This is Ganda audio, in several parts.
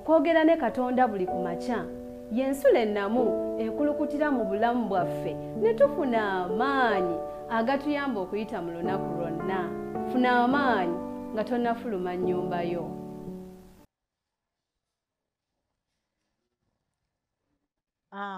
Okwogera ne Katonda buli ku makya y'ensulo ennamu ekulukutira mu bulamu bwaffe ne tufuna amaanyi agatuyamba okuyita mu lunaku lwonna. Funa amaanyi nga tonnafuluma nnyumba yo.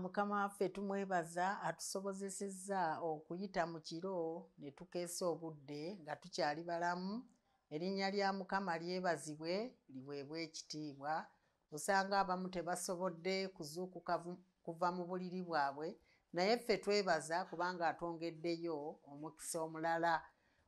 Mukama waffe tumwebaza atusobozesezza okuyita mu kiro ne tukeesa obudde nga tukyali balamu. Erinnya lya Mukama lyebazibwe, liweebwe ekitiibwa. Osanga abamu tebasobodde kuzuukuka kuva mu buliri bwabwe, naye ffe twebaza kubanga atwongeddeyo omukisa omulala.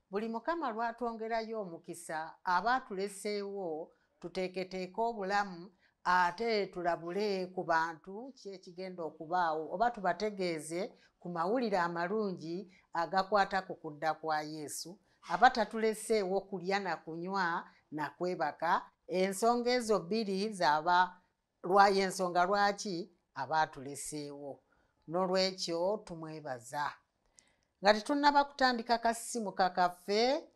Buli Mukama lw'atwongerayo omukisa aba atuleseewo tuteeketeeke obulamu ate tulabule ku bantu ki ekigenda okubaawo oba tubategeeze ku mawulire amalungi agakwata ku kudda kwa Yesu. Aba tatuleseewo kulya na kunywa na kwebaka. Ensonga ezo bbiri zaba ensonga lwaki aba atuleseewo. N'olwekyo tumwebaza. Nga tetunnaba kutandika kasisimuka kaffe,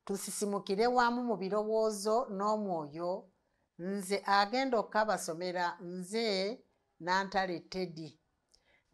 tusisimukire wamu mu birowoozo n'omwoyo. Nze agenda okukabasomera nze Nantale Teddy,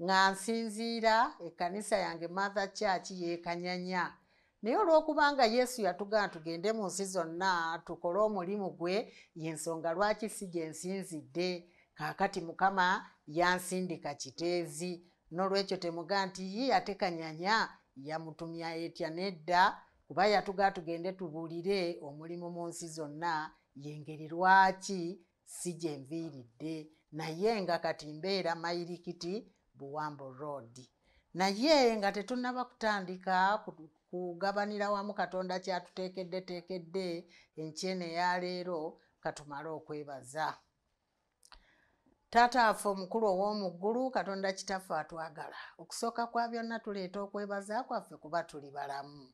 nga nsinziira ekkanisa yange Mother Church y'e Kanyanya. Naye olw'okubanga Yesu yatugamba tugende mu nsi zonna tukole omulimu gwe, y'ensonga lwaki si gye nsinzidde. Kaakati Mukama yansindika Kiteezi. N'olwekyo temuga nti ye ate Kanyanya yamutumya etya, nedda, kuba yatugamba tugende tubuulire omulimu mu nsi zonna, y'engeri lwaki si gye nviiridde. Naye nga kati mbeera Mayirikiti Buwambo Road. Naye nga tetunnaba kutandika kugabanira wamu Katonda kyatuteekeddeteekedde enkyene eya leero, katumale okwebaza. Taata waffe omukulu ow'omu ggulu, Katonda Kitaffe atwagala. Okusooka kwa byonna tuleeta okwebaza kwaffe kuba tuli balamu.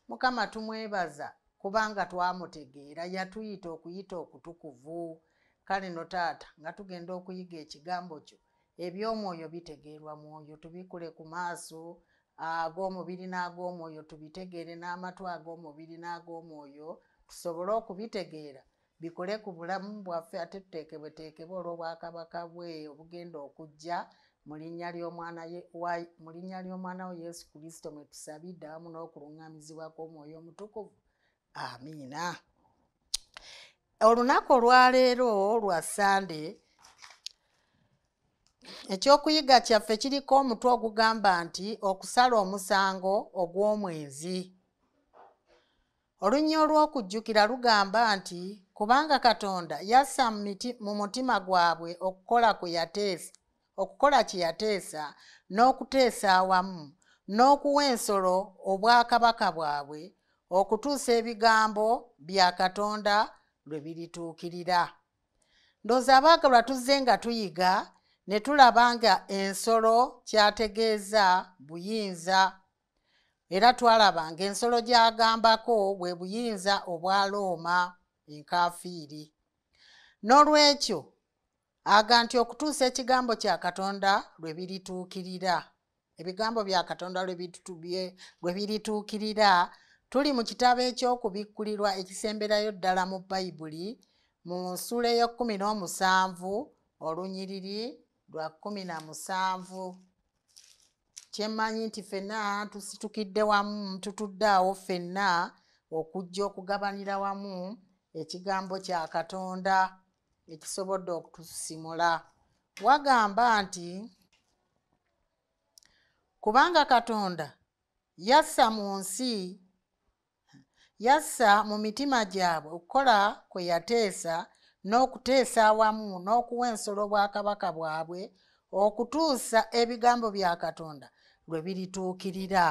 Mukama tumwebaza kubanga twamutegeera, yatuyita okuyita okutukuvu. Kale no taata, nga tugenda okuyiga ekigambo kyo, eby'omwoyo bitegeerwa mwoyo, tubikule ku maaso ag'omubiri n'ag'omwoyo, tubitegeere n'amatu ag'omubiri n'ag'omwoyo, tusobole okubitegeera, bikole ku bulamu bwaffe ate tuteekebweteekebwe olw'obwakabaka bwe obugenda okujja. Mu linnya ly'omwana we Yesu Kristo mwe tusabidde awamu n'okuluŋŋamizibwa kw'omwoyo omutukuvu. Amiina. Olunaku olwaleero lwa Sande, ekyokuyiga kyaffe kiriko omutwe ogugamba nti okusala omusango ogw'omwenzi. Olunnya olw'okujjukira lugamba nti kubanga Katonda yassa mu mutima gwabwe okukola kye yateesa n'okuteesa awamu n'okuwa ensolo obwakabaka bwabwe okutuusa ebigambo bya Katonda lwe birituukirira. Ndowooza abaagalwa tuzze nga tuyiga ne tulaba nga ensolo kyategeeza buyinza, era twalaba ng'ensolo gy'agambako bwe buyinza obwa Rooma enkafiiri. N'olwekyo aga nti okutuusa ekigambo kya Katonda lwe birituukirira, ebigambo bya Katonda lwe birituukirira. Tuli mu kitabo eky'okubikkulirwa ekisemberayo ddala mu Bayibuli, mu ssuula ey'e17 olunyiriri lwa 17. Kyemmanyi nti ffenna tusitukidde wamu, tutudde awo ffenna okujja okugabanira wamu ekigambo kya Katonda ekisobodde okutusimula. Wagamba nti kubanga Katonda yassa mu nsi, yassa mu mitima gyabwe okukola kwe yateesa n'okuteesa awamu n'okuwa ensolo obwakabaka bwabwe okutuusa ebigambo bya Katonda lwe birituukirira.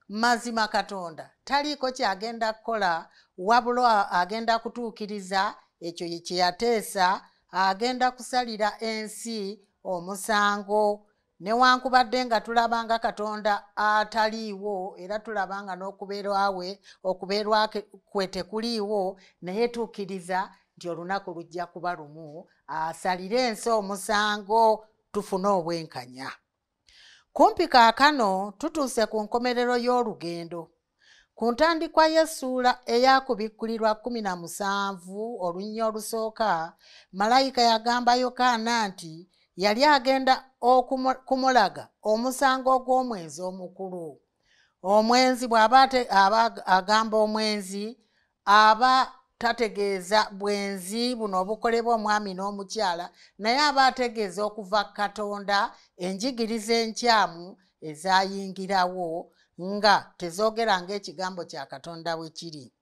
Mazima Katonda taliiko ky'agenda kukola, wabula agenda kutuukiriza ekyo kye yateesa, agenda kusalira ensi omusango. Newankubadde nga tulaba nga Katonda ataliiwo, era tulaba nga n'okubeerwa kwe tekuliiwo, naye tukkiriza nti olunaku lujja kuba lumu asalire ensi omusango tufune obwenkanya. Kumpi kaakano tutuuse ku nkomerero y'olugendo. Ku ntandikwa y'essuula eyakubikkulirwa 17 olunnya olusooka, malayika yagamba Yokaana nti yali agenda kumulaga omusango ogw'omwenzi omukulu. Omwenzi bw'aba agamba omwenzi, aba tategeeza bwenzi buno obukolebwa omwami n'omukyala, naye aba ategeeza okuva Katonda enjigiriza enkyamu ezayingirawo nga tezoogera ng'ekigambo kya Katonda bwe kiri.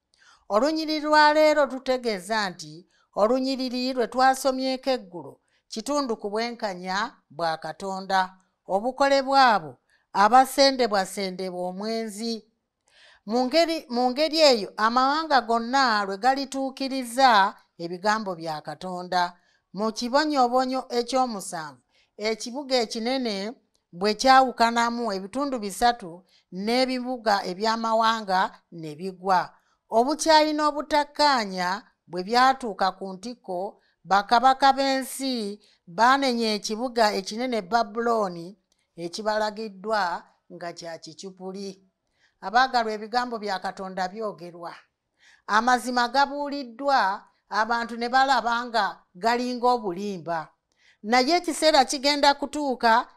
Olunyiriri lwa leero tutegeeza nti olunyiriri lwe twasomyeko eggulo kitundu ku bwenkanya bwa Katonda obukolebwa abo abasendebwasendebwa omwenzi. Mu ngeri eyo amawanga gonna lwe galituukiriza ebigambo bya Katonda. Mu kibonyoobonyo eky'omusanvu, ekibuga ekinene bwe kyawukanamu ebitundu 3 n'ebibuga eby'amawanga ne bigwa. Obukyayi n'obutakkaanya bwe byatuuka ku ntikko, bakabaka b'ensi baanenya ekibuga ekinene Babulooni ekibalagiddwa nga kya kicupuli. Abaagalwa, ebigambo bya Katonda byogerwa, amazima gabuuliddwa, abantu ne balaba nga galinga obulimba. Naye ekiseera kigenda kutuuka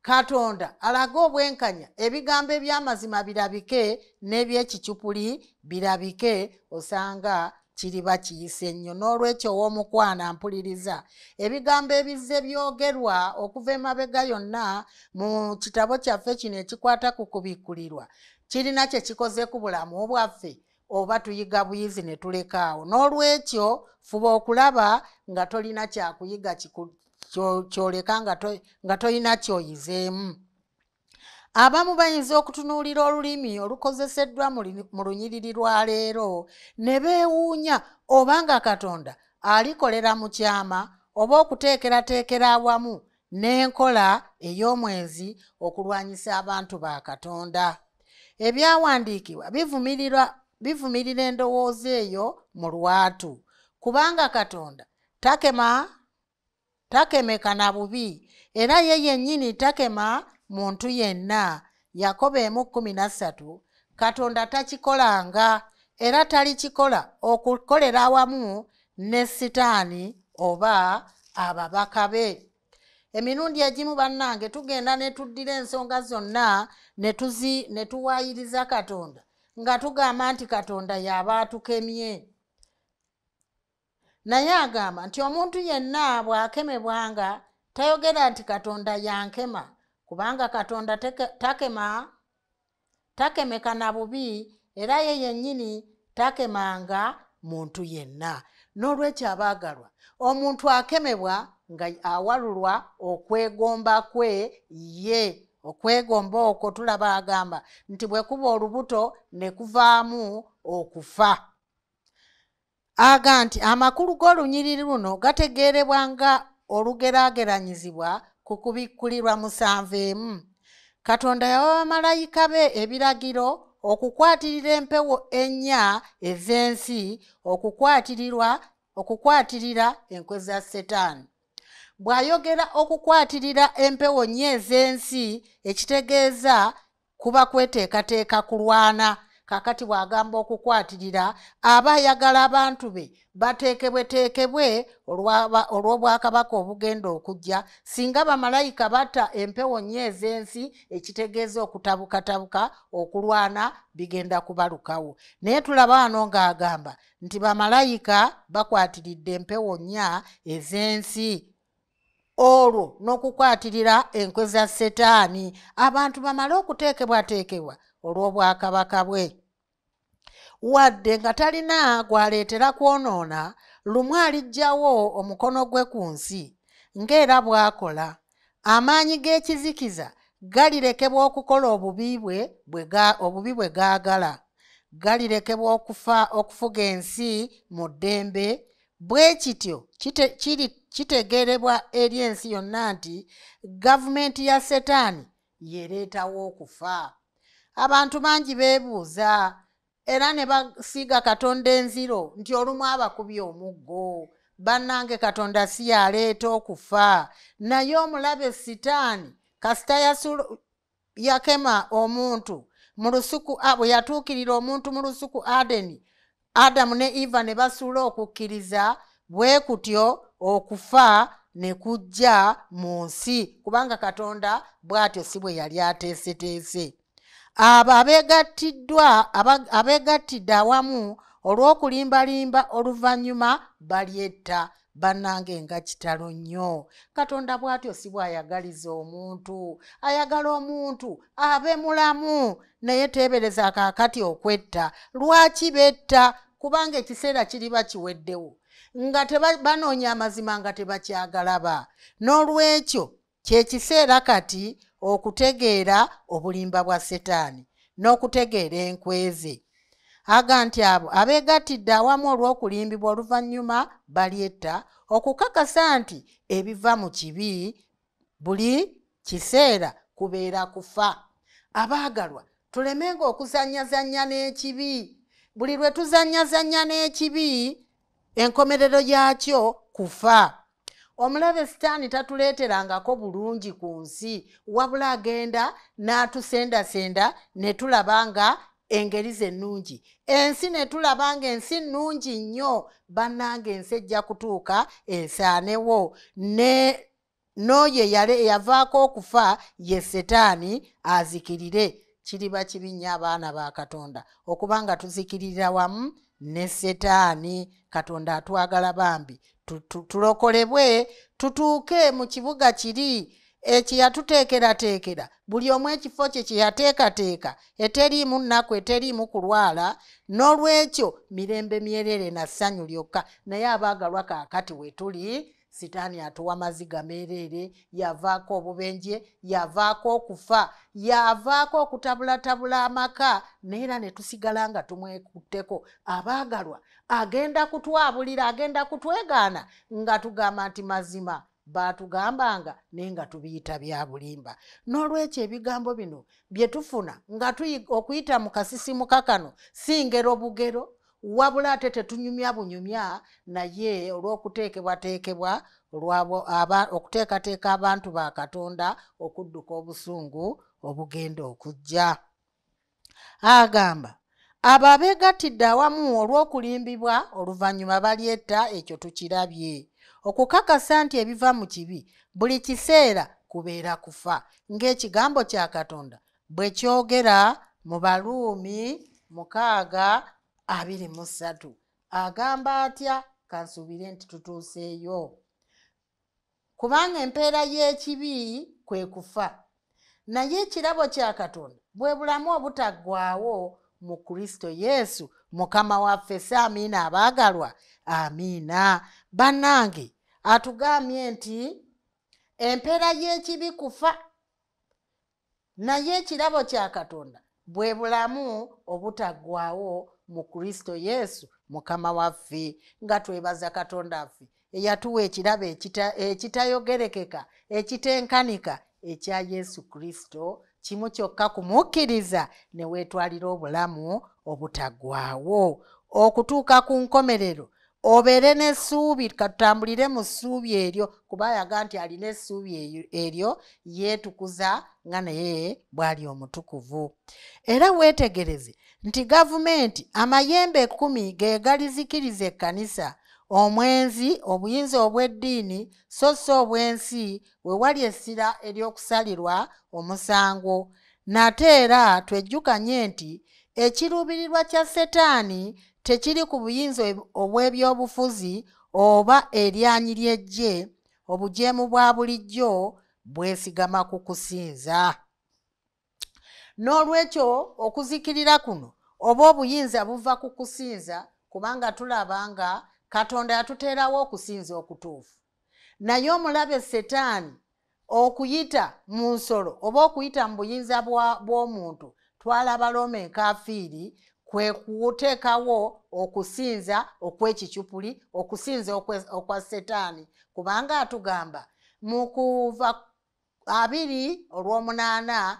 Katonda alaga obwenkanya, ebigambo eby'amazima birabike n'ebyekicupuli birabike, osanga kiriba kiyise nnyo. N'olwekyo ow'omukwana mpuliriza, ebigambo ebizze byogerwa okuva emabega yonna mu kitabo kyaffe kino ekikwata ku kubikkulirwa kirina kye kikoze ku bulamu bwaffe, oba tuyiga buyizi ne tulekaawo. N'olwekyo fuba okulaba nga tolina kyakuyiga kyoleka nga tolina kyoyizeemu. Abamu bayinza okutunuulira olulimi olukozeseddwa mu lunyiriri lwa leero ne beewuunya obanga Katonda alikolera mu kyama oba okuteekerateekera awamu n'enkola ey'omwenzi okulwanyisa abantu ba Katonda. Ebyawandiikibwa bivumirira endowooza eyo mu lwatu, kubanga Katonda takemeka na bubi, era ye yennyini takema muntu yenna. Yakobo 1:13. Katonda takikolanga era talikikola okukolera awamu ne Sitaani oba ababaka be. Emirundi egimu bannange tugenda ne tuddira ensonga zonna ne tuwaayiriza Katonda nga tugamba nti Katonda y'aba atukemye. Naye agamba nti omuntu yenna bw'akemebwanga tayogera nti Katonda yankema, kubanga Katonda takemeka na bubi, era ye yennyini takemanga muntu yenna. N'olwekyo abaagalwa, omuntu akemebwa nga awalulwa okwegomba kwe ye. Okwegomba okwo tulaba agamba nti bwe kuba olubuto ne kuvaamu okufa. Aga nti amakulu g'olunyiriri luno gategeerebwa nga olugeraageranyizibwa ku kubikkulirwa 7:1. Katonda yawa bamalayika be ebiragiro okukwatirira empewo 4 ez'ensi, okukwatirira enkwe za Setaani. Bw'ayogera okukwatirira empewo 4 ez'ensi, ekitegeeza kuba kweteekateeka kulwana. Kaakati bw'agamba okukwatirira, aba ayagala abantu be bateekebweteekebwe olw'obwakabaka obugenda okujja. Singa bamalayika batta empewo 4 ez'ensi, ekitegeeza okutabukatabuka, okulwana bigenda kubalukawo. Naye tulaba wano ng'agamba nti bamalayika bakwatiridde empewo 4 ez'ensi, olwo n'okukwatirira enkwe za Setaani, abantu bamale okuteekebwateekebwa olw'obwakabaka bwe. Wadde nga talina gw'aleetera kwonoona, lumu aliggyawo omukono gwe ku nsi, ng'era bw'akola. Amaanyi g'ekizikiza galirekebwa okukola obubi bwe gaagala, galirekebwa okufuga ensi mu ddembe. Bwe kityo kitegeerebwa eri ensi yonna nti gavumenti ya Setaani yereetawo okufa. Abantu bangi beebuuza era ne basiiga Katonda enziro nti olumu abakubye omuggo. Bannange, Katonda si y'aleeta okufa, naye omulabe Sitaani kasita yakema omuntu mu lusuku, bwe yatuukirira omuntu mu lusuku Adeni, Adamu ne Eva ne basuula okukkiriza, bwe kutyo okufa ne kujja mu nsi, kubanga Katonda bw'atyo si bwe yali ateeseteese. Abo abeegattidde awamu olw'okulimbalimba oluvannyuma balyetta. Bannange nga kitalo nnyo. Katonda bw'atyo si bw'ayagaliza omuntu. Ayagala omuntu abe mulamu, naye teebereza kaakati okwetta. Lwaki betta? Kubanga ekiseera kiriba kiweddewo, nga banoonya amazima nga tebakyagalaba. N'olwekyo kye kiseera kati okutegeera obulimba bwa Setaani n'okutegeera enkwe ze. Aga nti abo abeegattidde awamu olw'okulimbibwa oluvannyuma balyetta, okukakasa nti ebiva mu kibi buli kiseera kubeera kufa. Abaagalwa, tulemenga okuzannyazannya n'ekibi. Buli lwe tuzannyazannya n'ekibi, enkomerero yaakyo kufa. Omulabe Sitaani tatuleeterangako bulungi ku nsi, wabula agenda n'atusendasenda ne tulaba nga engeri ze nnungi. Ensi ne tulaba nga ensi nnungi nnyo. Bannange, ensi ejja kutuuka esaanewo, n'oyo eyavaako okufa ye Setaani azikirire. Kiriba kibi nnyo abaana ba Katonda okuba nga tuzikiririra wamu ne Setaani. Katonda atwagala bambi tulokolebwe, tutuuke mu kibuga kiri ekiyatuteekerateekera, buli omu ekifo kye kye yateekateeka, eteriimu nnaku, eteriimu kulwala. N'olwekyo mirembe myerere na ssanyu lyokka. Naye abaagalwa, kaakati we tuli, Sitaani atuwa maziga meereere, yavaako obubenje, yavaako okufa, yavaako okutabulatabula amaka, naye era ne tusigala nga tumwekutteko. Abaagalwa, agenda kutwabulira, agenda kutwegaana nga tugamba nti mazima baatugambanga, naye nga tubiyita bya bulimba. N'olwekyo ebigambo bino bye tufuna nga okuyita mu kasisimuka kano si ngero bugero, wabula ate tetunyumya bunyumya, naye olw'okuteekebwateekebwa, okuteekateeka abantu ba Katonda okudduka obusungu obugenda okujja. Agamba abo abeegattidde awamu olw'okulimbibwa oluvannyuma balyetta, ekyo tukirabye. Okukakasa nti ebiva mu kibi buli kiseera kubeera kufa, ng'ekigambo kya Katonda bwe kyogera mu Baruumi 6:23. Agamba atya? Kansuubire nti tutuuseeyo. Kubanga empeera y'ekibi kwe kufa, naye ekirabo kya Katonda bwe bulamu obutaggwaawo mu Kristo Yesu Mukama waffe. Si amiina abaagalwa? Amiina. Bannange, atugambye nti empeera y'ekibi kufa, naye ekirabo kya Katonda bwe bulamu obutaggwaawo mu Kristo Yesu Mukama waffe. Nga twebaza Katonda waffe eyatuwa ekirabo ekitayogerekeka, ekitenkanika ekya Yesu Kristo, kimu kyokka kumukkiriza ne weetwalira obulamu obutaggwaawo okutuuka ku nkomerero, obeere n'essuubi. Katutambulire mu ssuubi eryo, kuba ayaga nti alina essuubi eryo yeetukuza nga naye bw'ali omutukuvu. Era weetegereze nti gavumenti amayembe 10 ge galizikiriza ekkanisa, omwenzi, obuyinza obw'eddiini, so si obw'ensi, we wali essira ery'okusalirwa omusango. Nate era twejjukanye nti ekiruubirirwa kya Setaani tekiri ku buyinza obw'ebyobufuzi oba eryanyi ly'eggye. Obujeemu bwa bulijjo bwesigama ku kusinza. N'olwekyo okuzikirira kuno oba obuyinza buva ku kusinza, kubanga tulaba nga Katonda yatuteerawo okusinza okutuufu. Naye omulabe Setaani okuyita mu nsolo oba okuyita mu buyinza bw'omuntu, twalaba Rooma enkafiiri, kwe kuteekawo okusinza okw'ekicupuli, okusinza okwa Setaani, kubanga atugamba mu Kuva 2:8,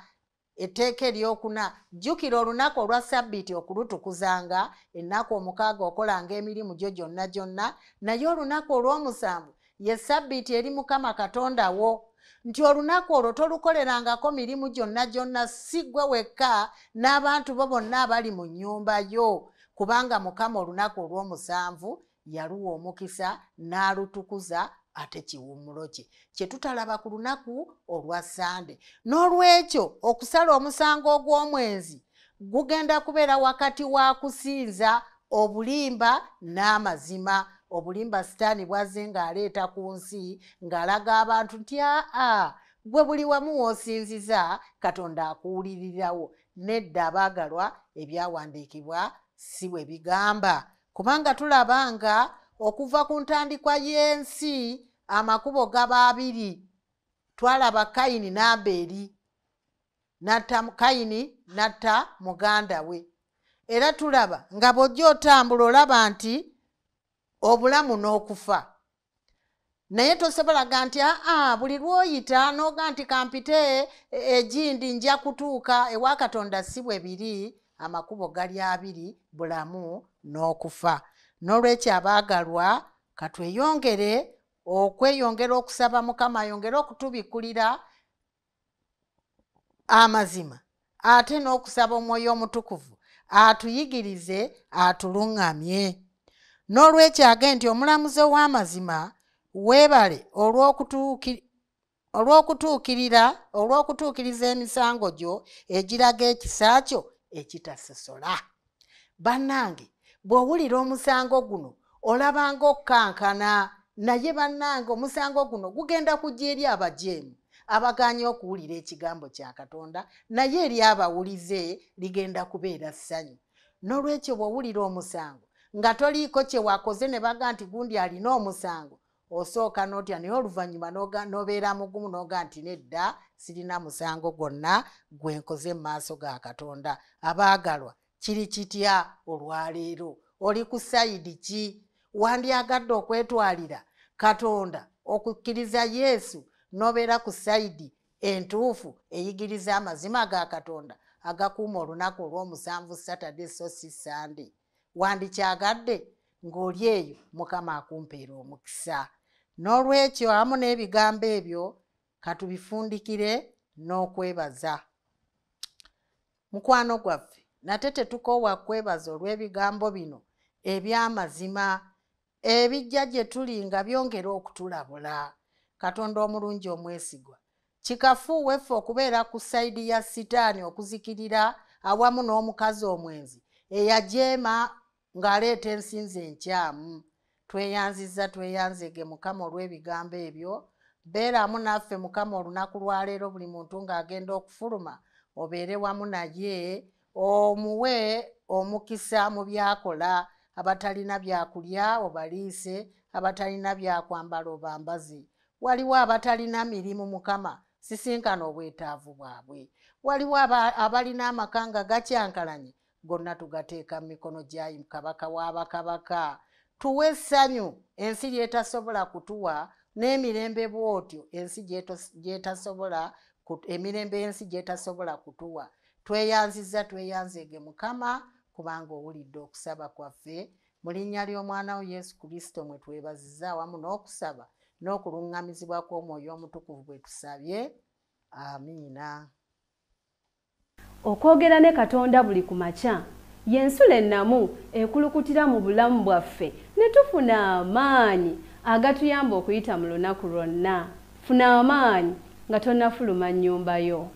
etteeka eryokuna, jjukira olunaku olwa Ssabbiiti okulutukuzanga, ennaku 6 okolanga emirimu gyo gyonna gyonna, naye olunaku olw'omusanvu ye Ssabbiiti eri Mukama Katonda wo. Nti olunaku olwo tolukolerangako mirimu gyonna gyonna, si ggwe wekka n'abantu bo bonna abali mu nnyumba yo, kubanga Mukama olunaku olw'omusanvu yaluwa omukisa n'alutukuza, ate kiwummulo kye kye tutalaba ku lunaku olwa Sande. N'olwekyo okusala omusango ogw'omwenzi gugenda kubeera wakati wa kusinza obulimba n'amazima. Obulimba Sitaani bwazze ng'aleeta ku nsi, ng'alaga abantu nti aa gwe buli wamu w'osinziza Katonda akuwulirirawo. Nedda abaagalwa, ebyawandiikibwa si bwe bigamba, kubanga tulaba nga okuva ku ntandikwa y'ensi amakubo gaba abiri. Twalaba Kayini n'Abeeri, Kayini n'atta muganda we. Era tulaba nga bw'ojja otambula olaba nti obulamu n'okufa, naye tosobola ga nti aa buli lw'oyita n'oga nti kampite egindi nja kutuuka ewa Katonda. Si bwe biri, amakubo gali abiri, bulamu n'okufa. N'olwekyo abaagalwa, katweyongere okweyongera okusaba Mukama ayongere okutubikkulira amazima, ate n'okusaba Omwoyo Omutukuvu atuyigirize, atuluŋŋamye. N'olwekyo age nti omulamuzi ow'amazima, weebale olw'okutuukiriza emisango gyo egiraga ekisa kyo ekitasosola. Bannange, bw'owulira omusango guno olabanga okkankana, naye bannange omusango guno gugenda kujja eri abajeemu abagaanye okuwulira ekigambo kya Katonda, naye eri abawulize ligenda kubeera ssanyu. N'olwekyo bw'owulira omusango nga toliiko kye wakoze ne baga nti gundi alina omusango, osooka n'otya, naye oluvannyuma n'obeera mugumu n'oga nti nedda, sirina musango gwonna gwe nkoze mu maaso ga Katonda. Abaagalwa, kiri kitya olwaleero? Oli ku sayidi ki? Wandyagadde okwetwalira Katonda, okukkiriza Yesu, n'obeera ku sayidi entuufu eyigiriza amazima ga Katonda agakuuma olunaku olw'omusanvu, Saturday so si Sande? Wandikyagadde? Ng'oli eyo, Mukama akumpeera omukisa. N'olwekyo awamu n'ebigambo ebyo katubifundikire n'okwebaza. Mukwano gwaffe, nate tetukoowa kwebaza olw'ebigambo bino eby'amazima ebijja gye tuli nga byongera okutulabula. Katonda omulungi omwesigwa, kikafuuwe ffe okubeera ku sayidi ya Sitaani okuzikirira awamu n'omukazi omwenzi eyajeema ng'aleeta ensinza enkyamu. Tweyanzizza, tweyanzege Mukama olw'ebigambo ebyo. Beeramu naffe Mukama olunaku lwaleero, buli muntu ng'agenda okufuluma obeere wamu naye, omuwe omukisa mu byakola. Abatalina byakulya obaliise, abatalina byakwambala obambaze. Waliwo abatalina mirimu, Mukama sisinkana obwetaavu bwabwe. Waliwo abalina amaka nga gakyankalanye, gonna tugateeka mu mikono gya Kabaka w'abakabaka. Tuwe essanyu ensi ly'etasobola kutuwa, n'emirembe bw'otyo ensi gy'etasobola, emirembe ensi gy'etasobola kutuwa. Tweyanzizza, tweyanzeege Mukama, kubanga owulidde okusaba kwaffe. Mu linnya ly'Omwana wo Yesu Kristo mwe twebaziza awamu n'okusaba n'okuluŋŋamizibwa kw'Omwoyo Omutukuvu bwe tusabye. Amiina. Okwogera ne Katonda buli ku makya y'ensulo ennamu ekulukutira mu bulamu bwaffe ne tufuna amaanyi agatuyamba okuyita mu lunaku lwonna. Funa amaanyi nga tonnafuluma nnyumba yo.